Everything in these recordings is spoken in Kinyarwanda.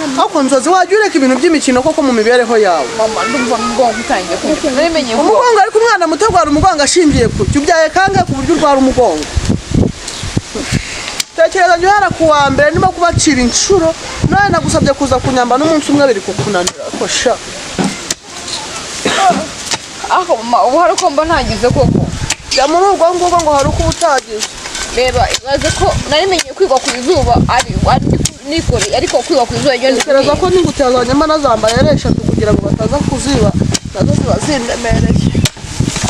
Ariko Nzozi, wajya ureka ibintu by'imikino koko mu mibereho yawe? Mama, ndumva umugongo utangiye kumva, narimenye ko Umugongo? Ariko umwana muto arwara umugongo ashingiye ku cyo ubyaye kangahe ku buryo urwara umugongo? Tekereza, njye uhera ku wa mbere ndimo kubacira inshuro, none nagusabye kuza kunyamba n'umunsi umwe biri kukunanira, ariko sha. Ariko mama, ubu hari uko mba ntagize koko? Jya muri ubwo ngubwo ngo hari uko uba utagize. Reba, ibaze ko narimenye kwiga ku izuba ari ari nikoreye, ariko kwiga ku izuba ryo Tekereza ko n'ingutiya zanjye mba nazambaye ari eshatu kugira ngo bataza kuziba, nazo ziba zindemereye.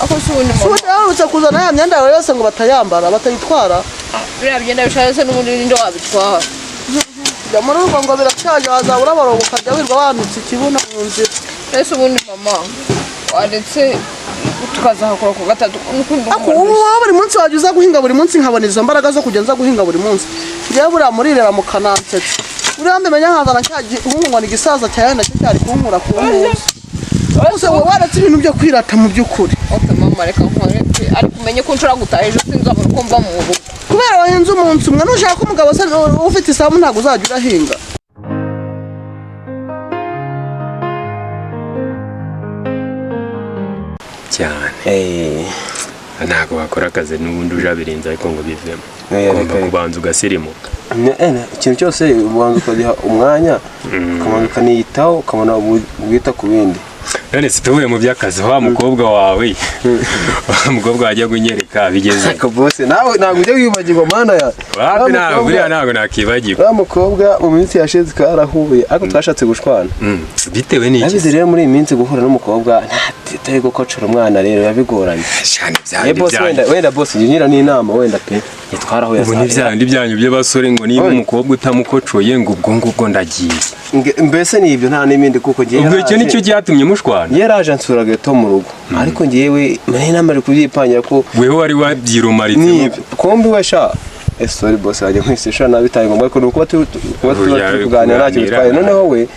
Ako si ubundi Si mama. ubundi baherutse kuzana ya myenda yawe yose ngo batayambara, batayitwara. Biriya byenda bishaje se n'ubundi ninde wabitwara? Jya muri ubwo ngo birashaje, wazaba urabaroba ukajya wirwa wanutse ikibuno mu nzira. Ese ubundi mama, waretse tukazahakora ku gatatu n'ukundi? Ako ubu wowe buri munsi wajya uza guhinga buri munsi, nkabona izo mbaraga zo kujya nza guhinga buri munsi. Njyewe buriya murirera mukanansetsa. Buriya mbimenya nkazana cya gihungu ngo ni igisaza cyawe, nacyo cyari kunkura ku munsi. Gusa wowe waretse ibintu byo kwirata mu by'ukuri. Okay mama, reka nkore pe, ariko umenye ko nshobora gutaha ejo sinzabona uko mva mu rugo. Kubera wahinze umunsi umwe, nushaka umugabo se ufite isambu ntabwo uzajya urahinga. Cyane. Ntabwo wakora akazi n'ubundi ujabirinze ariko ngo bivemo. Ugomba reka, reka. kubanza ugasirimuka. Ikintu cyose ubanza ukagiha umwanya, ukabanza ukaniyitaho, ukabona wita ku bindi. None se tuvuye mu by'akazi, wa mukobwa wawe, wa mukobwa wajya kunyereka bigeze? Ariko bose nawe ntabwo ujya wibagirwa, mana ya Wapi, ntabwo buriya ntabwo nakibagirwa. Wa mukobwa mu minsi yashize twarahuye, ariko twashatse gushwana. Bitewe n'iki? Nabize rero muri iyi minsi guhura n'umukobwa ntatari gukocora umwana rero biba bigoranye. Cyane. Eh, Byandi boss, wenda byanyu. wenda boss njye n'inama wenda pe ntitwarahuye. Ubu ni byandi byanyu by'abasore ngo niba Oye. umukobwa utamukocoye ngo ubwo ngubwo ndagiye. Mbese ni ibyo, nta n'ibindi kuko ngiye Ubwo icyo nicyo cyatumye mushwana? Yaraje ansura gato mu rugo, ariko ngewe nari namara kubyipangira ko Weho wari wabyirumaritse. Ni kombi we sha. Sorry boss, wajya nkwisisha nabi bitari ngombwa, ariko ni ukuba kuba tuba Oya, turi kuganira ntacyo kuganira. bitwaye. Noneho we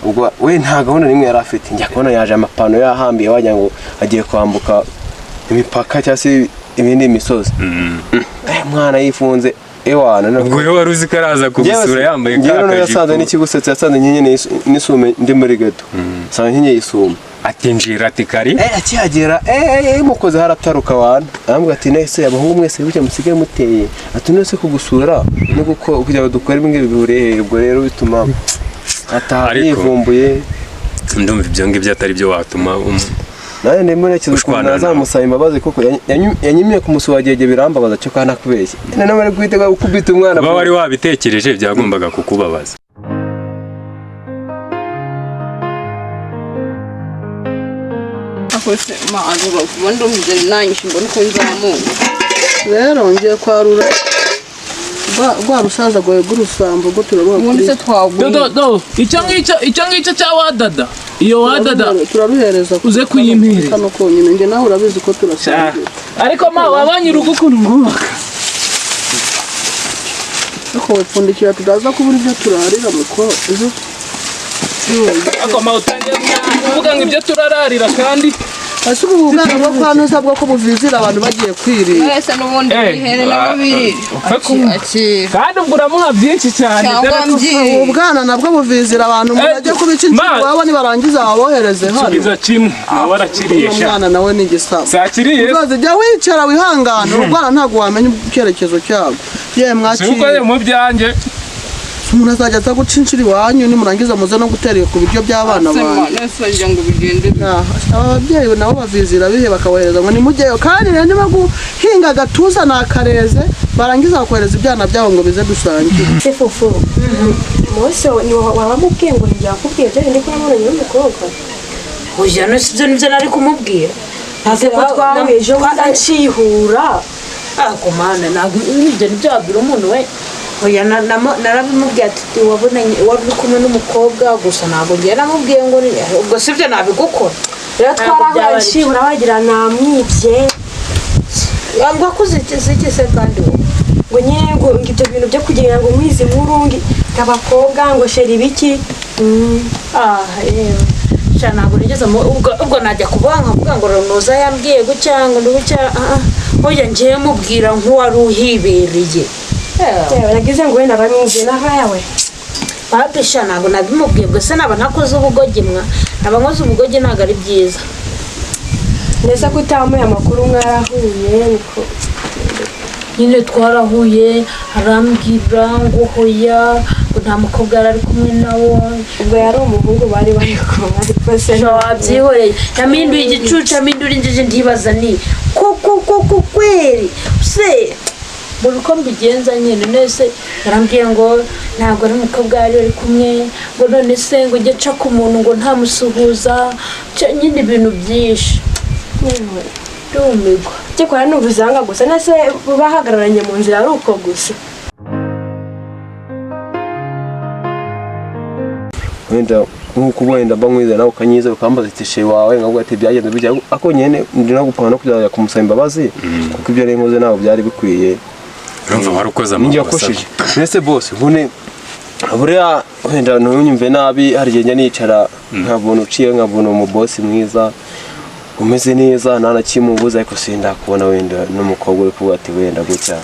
ubwo we nta gahunda n'imwe yari afite, njya kubona yaje amapantaro yahambiye, wagira ngo agiye kwambuka imipaka cyangwa se ibindi misozi. Mwana yifunze ewana noneho- Ubwo weho wari uzi ko araza kugusura yambaye Njyewe ka noneho yasanze kajipo. N'ikigusetsa, yasanze nkenyeye n'isume ndi muri geto, nsanga nkenyeye isume. Ati njira, ati kari. Akihagera mukoze harataruka wana, arambwira ati: "Nese abahungu mwese gutya musigaye muteye?" Ati: "Nese kugusura no kugira ngo dukore ibi ngibi bihuriye hehe?" Ubwo rero bituma ataha Ariko- yivumbuye. Ndumva ibyo ngibyo atari byo watuma Nanjye ndimo ntekereza ukuntu ushwana nawe. nazamusaba imbabazi kuko yanyimye kumusura gege, birambabaza cyo kandi nakubeshye noneho bari guhita gukubita umwana. Uba wari wabitekereje, byagombaga kukubabaza. Ako se ma, ubu ndumva nanyishe, mbona uko nzamuka. Rero ngiye kwarura rwa rusaza rwawe rw'urusambo rwo turaruha. Ubundi se Do twaguye? Do do, icyo ngicyo, icyo ngicyo cya wadada, iyo wadada. Turaruhereza Uze kuyimpereza. kano konyine, njye nawe urabizi ko turasangiye. Ariko ma, wabonye urugo ukuntu mwubaka? Ariko wepfundikira tutaza kubura ibyo turarira muko ejo. Ariko ma, utangiye kuvuga ngo ibyo turararira kandi. Ese ubu bwana bwo kwa Nuza bwo ko buvizira abantu bagiye kwirira? Wese n'ubundi bihere nabo birira. Upfe kunywa. Akira. Kandi ubwo uramuha byinshi cyane. Cyangwa Dore ko mbyirire. Ubu bwana nabwo buvizira abantu, umuntu ajya kubica inshuro Ma. iwabo, nibarangiza babohereze hano. Subiza kimwe, nawe arakiriye Uno sha. mwana nawe ni igisabo. Sakiriye. Uzaze jya wicara wihangane, urwara ntabwo wamenya icyerekezo cyabwo ye. Si uko Mwakire. mu byanjye. Umuntu azajya aza guca inshuro iwanyu, nimurangiza muze no gutera ku biryo by'abana Se ma, banyu. nese wagira ngo bigende bite? Aba babyeyi nabo bavizira bihe bakabohereza ngo nimujyeyo, kandi rero niba guhinga agatuza ni akareze, barangiza bakohereza ibyana byabo ngo bize dusangire. Se fufu, umunsi wabamubwiye ngo ntibyakubwiye byo ndi kumubonanye n'umukobwa? Oya, no sibyo, nibyo nari kumubwira. Ntabwo Ko twahuye ejo bundi ncihura. Ako mana, ntabwo ibyo nibyo wabwira umuntu we. Oya, narabimubwiye ati wabonanye, wari uri kumwe n'umukobwa gusa, ntabwo ngiye namubwiye ngo ubwo sibyo nabigukora. Rero Ntabwo twarahuye byaba ari ncihura wagira namwibye. Ngo akuze iki se kandi wowe? Ngo nyine ngo ibyo bintu byo kugira ngo nkwize inkuru ngo abakobwa ngo sheri ibiki. Ah yewe sha, ntabwo nigeze ubwo najya kuvuga nkavuga ngo Runoza yambwiye gutya ngo ndi gutya. Ah ah, oya, ngiye mubwira nk'uwari uhibereye. Yewe, nagize ngo wenda bamwibye naho yawe. Wabisha ntabwo nabimubwiye, ubwo se naba ntakoze ubugogi mwa, naba nkoze ubugogi ntabwo ari byiza. Ndetse ko utamuye amakuru mwarahuye niko Nyine twarahuye arambwira ngo hoya, ngo nta mukobwa yari ari kumwe nawe. Ubwo yari umuhungu bari bari kumwe ariko se Wabyihoreye, yampinduye igicucu, yampindura injiji, ntibaza ni koko koko kweri se mbona uko mbigenza nyine. Nese yarambwiye ngo ntabwo ari umukobwa yari ari kumwe, ngo none se ngo njye nca ku muntu ngo ntamusuhuza, nyine ibintu byinshi, ndumirwa. Cyakora ni ubuzanga gusa, nese bahagararanye mu nzira ari uko gusa. Wenda nk'uko wenda mba nkwiza nawe ukanyiza ukambaza ati she wawe, nkavuga ati byagenze bijya, ako nyene ndi no gupanga no kuzajya kumusaba imbabazi kuko ibyo nari nkoze ntabwo byari bikwiye. Urumva wari ukoze Ninjye amakosa. wakosheje. Mbese boss mbone buriya wenda ntunyumve nabi, hari igihe njya nicara nkabona uciye, nkabona umubosi mwiza umeze neza nta na kimwe ubuze, ariko sindakubona wenda n'umukobwa uri kuvuga ati wenda gutya,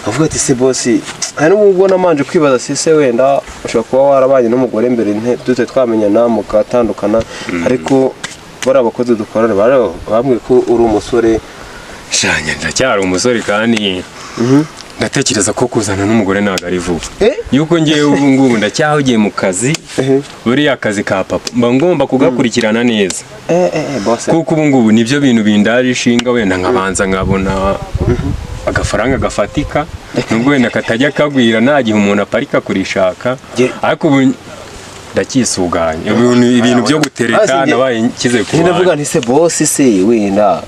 avuga ati se bosi, hari n'ubwo ubona manje kwibaza si se wenda ushobora kuba warabanye n'umugore mbere dute twamenyana mukatandukana, ariko bariya abakozi dukorana bambwiye ko uri umusore. Shanya ndacyari umusore kandi ndatekereza ko kuzana n'umugore ntabwo ari vuba. Yuko ngewe ubu ngubu ndacyahugiye mu kazi, buriya akazi ka papa mba ngomba kugakurikirana neza. Boss. Kuko ubu ngubu nibyo bintu bindaje ishinga, wenda nkabanza nkabona agafaranga gafatika, nubwo wenda katajya kagwira nta gihe umuntu aparika kurishaka, ariko ubu ndacyisuganya ibintu byo gutereta nabaye nkize ku Ndavuga bandi. nti se boss se wenda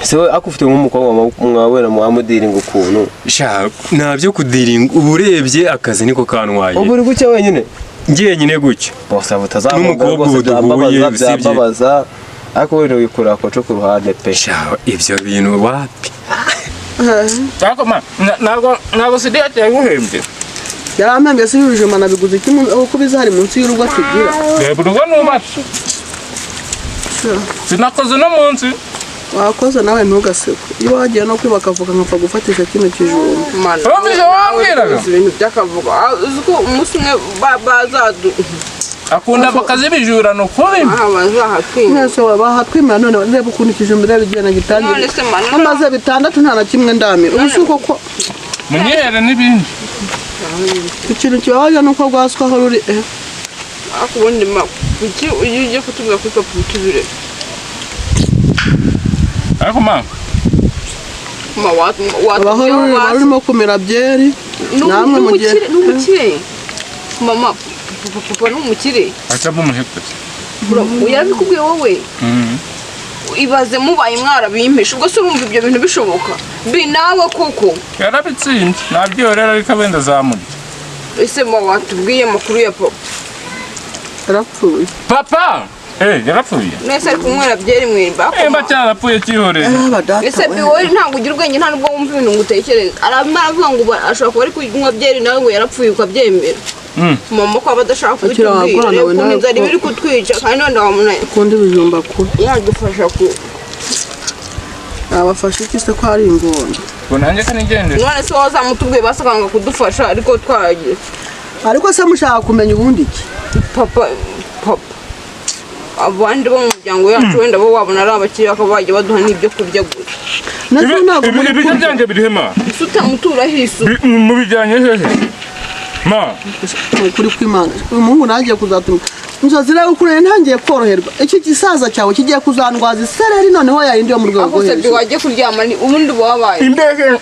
se we akufite nk'umukobwa mwawe na muhamudiringa ukuntu. Sha nta byo kudiringa, ubu urebye akazi niko kantwaye. Ubu uri gutya wenyine? Njyenyine gutya. Boss abo utazamubona N'umukobwa rwose ubu duhuye, byambabaza, usibye- byambabaza, ariko wenda wikorera koco ku ruhande pe. Sha ibyo bintu wapi. Ariko ma ntabwo Sidiyati yaguhembye. Yarampembye se ibijumba nabiguze iki uko bizari munsi y'urugo tugira. Reba urugo nubatse. Sinakoze uno munsi. Wakoze nawe ntugaseke. Iyo wagiye no kwiba akavuga nkapfa gufatisha kino kijumba. Urumvise wambwiraga? Ibintu by'akavuga. Uzi ko umunsi umwe bazadu Akunda avoka z'ibijura ni ukuri. Bazahatwima. Mwese bahatwimira none reba ukuntu ikijumba reba igihe nagitangira. None se mana. Amaze bitandatu nta na kimwe ndamira. Ubu si uko ko Munyihere n'ibindi. Ikintu kibabaje ni uko rwaswa aho ruri. Ariko ubundi ma kuki iyo ugiye kutubwira kuri papa utubire. Ariko ma Ma Abaho ruri barimo kumira byeri. Namwe mugiye. N'umukire. Mama papa n'umukire. Acha bumuhekwe. Yarabikubwiye wowe. Ibaze mubaye mwarabimpisha ubwo se urumva ibyo bintu bishoboka. Bi nawe koko. Yarabitsinze nabyorera ariko wenda zamurya. Ese ma watubwiye amakuru ya papa. Yarapfuye. Papa! Yarapfuye. Nese ari kunywera byeri mwimba. Mba cyarapfuye cyihoreye. Ese bi wowe ntabwo ugira ubwenge nta nubwo wumva ibintu ngo utekereze. Arama aravuga ngo ashobora kuba ari kunywa byeri nawe ngo yarapfuye ukabyemera. Mama ko aba adashaka kubitubwira. Reba ukuntu inzara iba iri kutwica kandi wenda wamuna. Ukunda ibijumba kubi. Yadufasha ku. Abafasha iki se ko ari ingona? Ngo nanjye kanigendere. None se wazamutubwiye basakanga kudufasha ariko twaragiye. Ariko se mushaka kumenya ubundi iki? Papa papa abandi bo mu muryango yacu wenda bo wabona ari abakire bakaba bajya baduha n'ibyo kurya gusa. Ibiryo byanjye biri he ma? Ese utamutura hisu. Mubijyanye hehe? Ma. Ukuri kw'Imana. Uyu muhungu nangiye kuzatuma. Inzozi rero ukuri ntangiye koroherwa. Iki gisaza cyawe kigiye kuzandwaza isereri noneho yayindi yo mu rwego rwo hejuru. Aho se wagiye kuryama ni ubundi wabaye. Imbehe.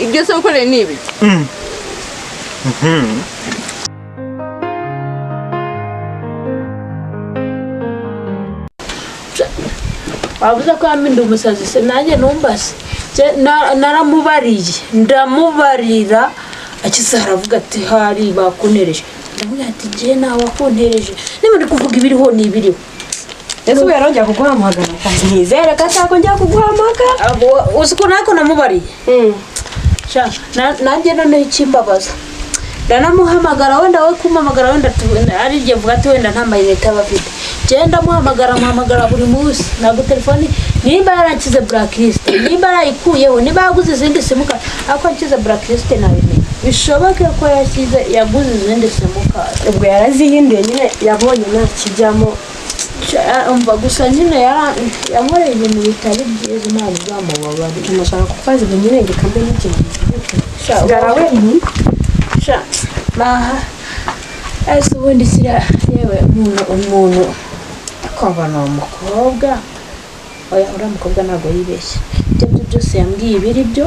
Ibyo se ukoreye ni ibiki? Wavuze ko yampinduye umusazi se nanjye numbase. Naramubariye ndamubarira akize aravuga ati hari bakuntereje. Ndavuga ati je nawe wakuntereje. Niba ndi kuvuga ibiriho ni ibiriho. Ese ubu yarongera kuguhamagara? Nizere ko atakongera kuguhamagara. Uzi ko nako namubariye. Nanjye noneho ikimbabaza. Ndanamuhamagara wenda we kumpamagara wenda ari igihe mvuga ati wenda nta mayinite aba afite. Je ndamuhamagara muhamagara buri munsi ntabwo telefoni nimba yarankize blacklist nimba yarayikuyeho nimba yaguze izindi simukadi ariko nkize blacklist nabimenya. Bishoboke ko yashyize yaguze izindi simukadi. Ubwo yarazihinduye nyine, yabonye nta kijyamo. Umva gusa nyine yankoreye ibintu bitari byiza, Imana izamubabarire. Ndashaka kukubaza ibyo nyine ngo ikambe n'ikintu sigara wenyine. Sha, naha ese ubundi kiriya, yewe umuntu akumva ni umukobwa. Oya, uriya mukobwa ntabwo yibeshye, ibyo byo byose yambwiye ibiri byo,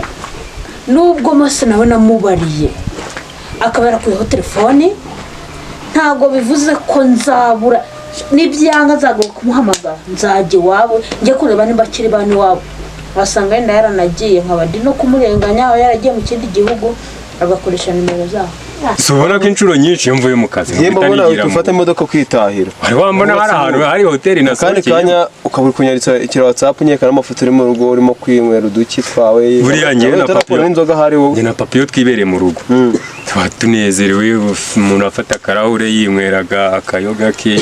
nubwo mose nawe namubariye akaba yarakuyeho telefoni, ntabwo bivuze ko nzabura. Nibyanga nzagaruka kumuhamagara, nzajya iwabo njye kureba niba akiri bane iwabo, wasanga wenda yaranagiye, nkaba ndi no kumurenganya, aba yaragiye mu kindi gihugu agakoresha nimero zabo. Si ubona ko inshuro nyinshi iyo mvuye mu kazi Njye nkahita mbona nigira mu ufata imodoka kwitahira. Wari wambona hari ahantu hari hoteli Akandi nasohokeyemo? kanya ukaba uri kunyaritsa ikira WhatsApp, unyereka n'amafoto uri mu rugo urimo kwinywera uduki twawe. Buriya njyewe na utarakura papi- n'inzoga ahari wowe. Njye na papa iyo twibereye mu rugo tuba tunezerewe, umuntu afata akarahure yinyweraga akayoga ke,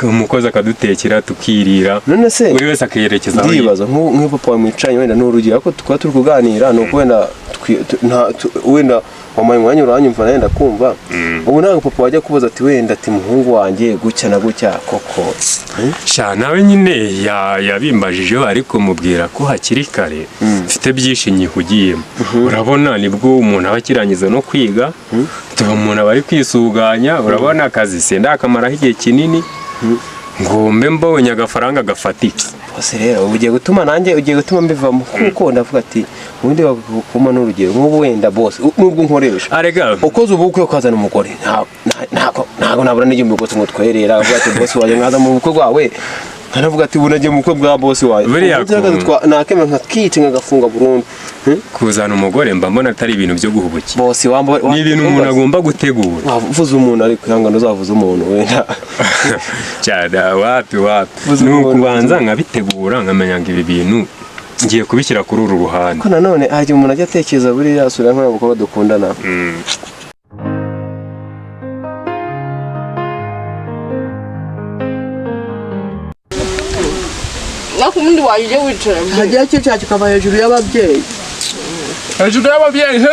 umukozi akadutekera tukirira, None se buri wese akiyerekeza aho ndibaza nk'ubu papa wawe mwicaranye wenda n'urugero, ariko tukaba turi kuganira ni uko wenda wenda wampaye umwanya uranyumva nawe ndakumva. Ubu ntabwo papa wajya kubaza ati wenda ati muhungu wanjye gutya na gutya koko? Sha, nawe nyine yabimbajijeho, ariko mubwira ko hakiri kare, mfite byinshi nyihugiyemo. Urabona nibwo umuntu aba akirangiza no kwiga, tuba umuntu aba ari kwisuganya. Urabona akazi senda akamaraho igihe kinini, ngo mbe mbonye agafaranga gafatika. Bose rero ubu ugiye gutuma nanjye ugiye gutuma mbivamo, kuko ndavuga ati ubundi bakuma n'urugero nk'ubu wenda bose nubwo nkoresha Arega ukoze ubukwe ukazana umugore, ntabwo nabura n'igihumbi rwose ngo twerera, avuga ati bosi wanjye mwaza mu bukwe bwawe, nkanavuga ati ubu nagiye mu bukwe bwa bosi wanjye. Buriya Ubu nzi nakemera nkakica nkagafunga burundu. Kuzana umugore mba mbona atari ibintu byo guhubukira. Bosi wamba Ni ibintu umuntu agomba gutegura. Wavuze umuntu, ariko ihangane uzavuze umuntu wenda. Cyane, wapi wapi. Vuza Ni umuntu. ukubanza nkabitegura, nkamenya ngo ibi bintu ngiye kubishyira kuri uru ruhande. Ko nanone hajya umuntu ajya atekereza buriya sura nk'uriya mukobwa dukundana. Ariko ubundi wajya wicara. Hagiye cyicara kikava hejuru y'ababyeyi. Hejuru y'ababyeyi he,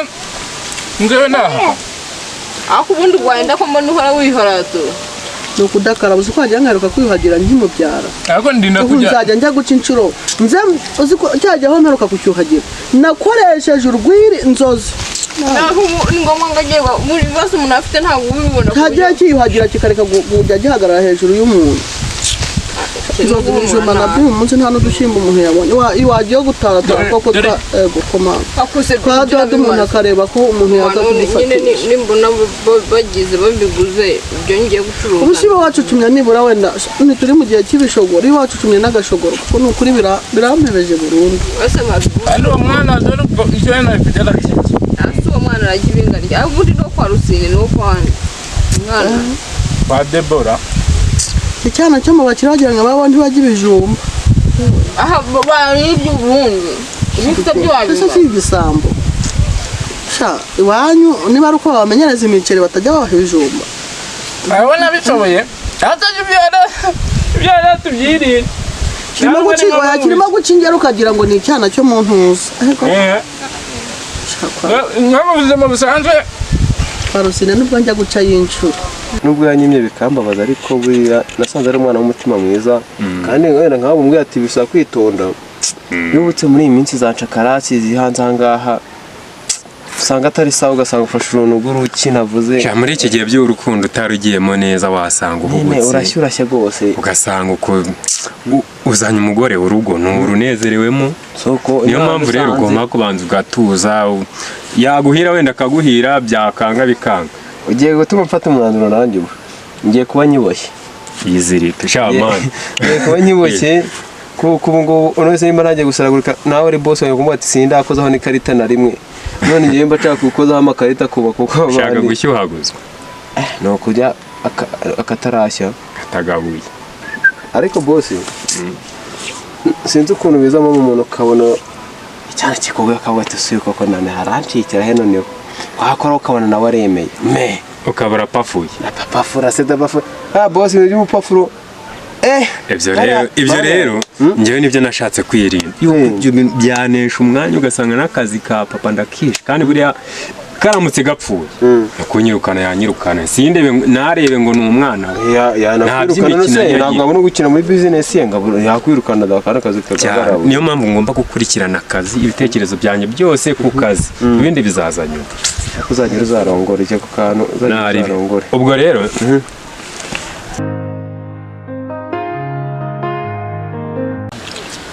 ngewe naha. Ariko ubundi wenda ko mbona uhora wihoratu. Ni ukudakaraba, uzi ko wagira nkaheruka kwiyuhagira nkimubyara. Ariko ndinda Ubu kujya nzajya njya guca inshuro nze, uzi ko cyajya aho mperuka kucyuhagira nakoresheje urwiri inzozi. Naho ubu ni ngombwa ngo agiye mu bibazo umuntu afite ntabwo ubibona ku Ntagira buryo cyiyuhagira kikareka kujya gihagarara hejuru y'umuntu. Inzozi, ibijumba nabyo uyu munsi nta n'udushyimbo umuntu yabonye. Wagiye gutaratara koko ego koma Akuse kwa dodo, umuntu akareba ko umuntu yaza nyine kudufatisha. Nimbona bagize babiguze ibyo ngiye gucuruza. Ubu si wacucumye nibura wenda ntituri mu gihe cy'ibishogoro, iyo wacucumye n'agashogoro, kuko ni ukuri birampebeje burundu. Bose babiguze. Kandi uwo mwana dore ubwo icyo yenda bifite arakiki. Ese uwo mwana arajya ibinga rya ubundi no kwa Rusine no kwa nde umwana? Kwa Debora. Icyana cyo mu bakire wagira ngo baba ntibajya ibijumba. Aha baribye ubundi ibifite byo Ese wabiba. si igisambo? Sha, iwanyu niba ari uko babamenyereza imiceri batajya babaha ibijumba. Urabona bishoboye atajya ibyara tubyirire. Kirimo guci, oya, kirimo guca ingero ukagira ngo ni icyana cyo mu ntuza, ariko sha, Nko mu buzima busanzwe. kwa Rusine nubwo njya guca y'inshuro. Nubwo yanyimye bikambabaza, ariko buriya nasanze ari umwana w'umutima mwiza, kandi wenda nkaho bumubwira ati bisaba kwitonda. Yubutse muri iyi minsi za ncakarasi ziri hanze aha ngaha, usanga atari sawa, ugasanga ufashe uruntu rw'uruki navuze. Sha, muri iki gihe by'urukundo utarugiyemo neza wasanga Nyine uhubutse. Urashya urashya rwose. Ugasanga uko uzanye umugore urugo nturunezerewemo. Soko Niyo mpamvu rero ugomba kubanza ugatuza, yaguhira wenda akaguhira, byakanga bikanga. Ugiye gutuma mfata umwanzuro nanjye, ubu ngiye kuba nyiboshye. Yizirike sha mani. Ngiye kuba nyiboshye kuko ubu ngubu uno wese nimba ntagiye gusaragurika nawe ari boss wanjye kumubwira ati sindakozaho n'ikarita na rimwe, none ngiye mba nshaka gukozaho amakarita kuba kuko Ushaka abandi gushyuhaguzwa. Ni ukujya akatarashya. Katagabuye. Ariko boss, sinzi ukuntu bizamo umuntu ukabona icyana kikuguye akavuga ati suye koko nane harancikira he, noneho wakora ukabona nawe aremeye me. Ukaba urapafuye. Papafura se dabafura, ah boss, ibintu by'ubupafuro eh. Ibyo rero, ibyo rero njyewe nibyo nashatse kwirinda. Ibyo bintu byanesha umwanya, ugasanga n'akazi ka papa ndakishe, kandi buriya Karamutse gapfuye, kunyirukana yanyirukana, sindebe narebe ngo ni umwana we. Yanakwirukana. Nta by'imikino se yagiye. Ntabwo abona gukina muri bizinesi ye ngo yakwirukana da kandi akazi Cyane. kakagaragara. Niyo mpamvu ngomba gukurikirana akazi, ibitekerezo byanjye byose ku kazi, ibindi bizaza nyuma. Uzagera uzarongora icyo ku kantu uzagera Naribi. uzarongore. Ubwo rero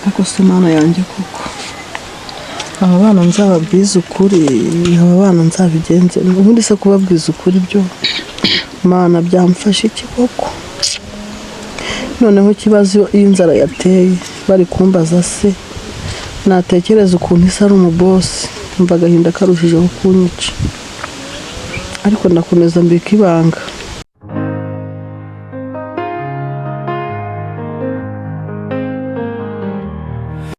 Ariko se Mana yanjye, koko aba bana nzababwize ukuri? Aba bana nzabigenze ubundi se kubabwiza ukuri byo, Mana, byamfasha iki koko? Noneho ikibazo iyo inzara yateye bari kumbaza se, natekereza ukuntu isa ari umubosi, mva agahinda karushijeho kunyica, ariko ndakomeza mbika ibanga.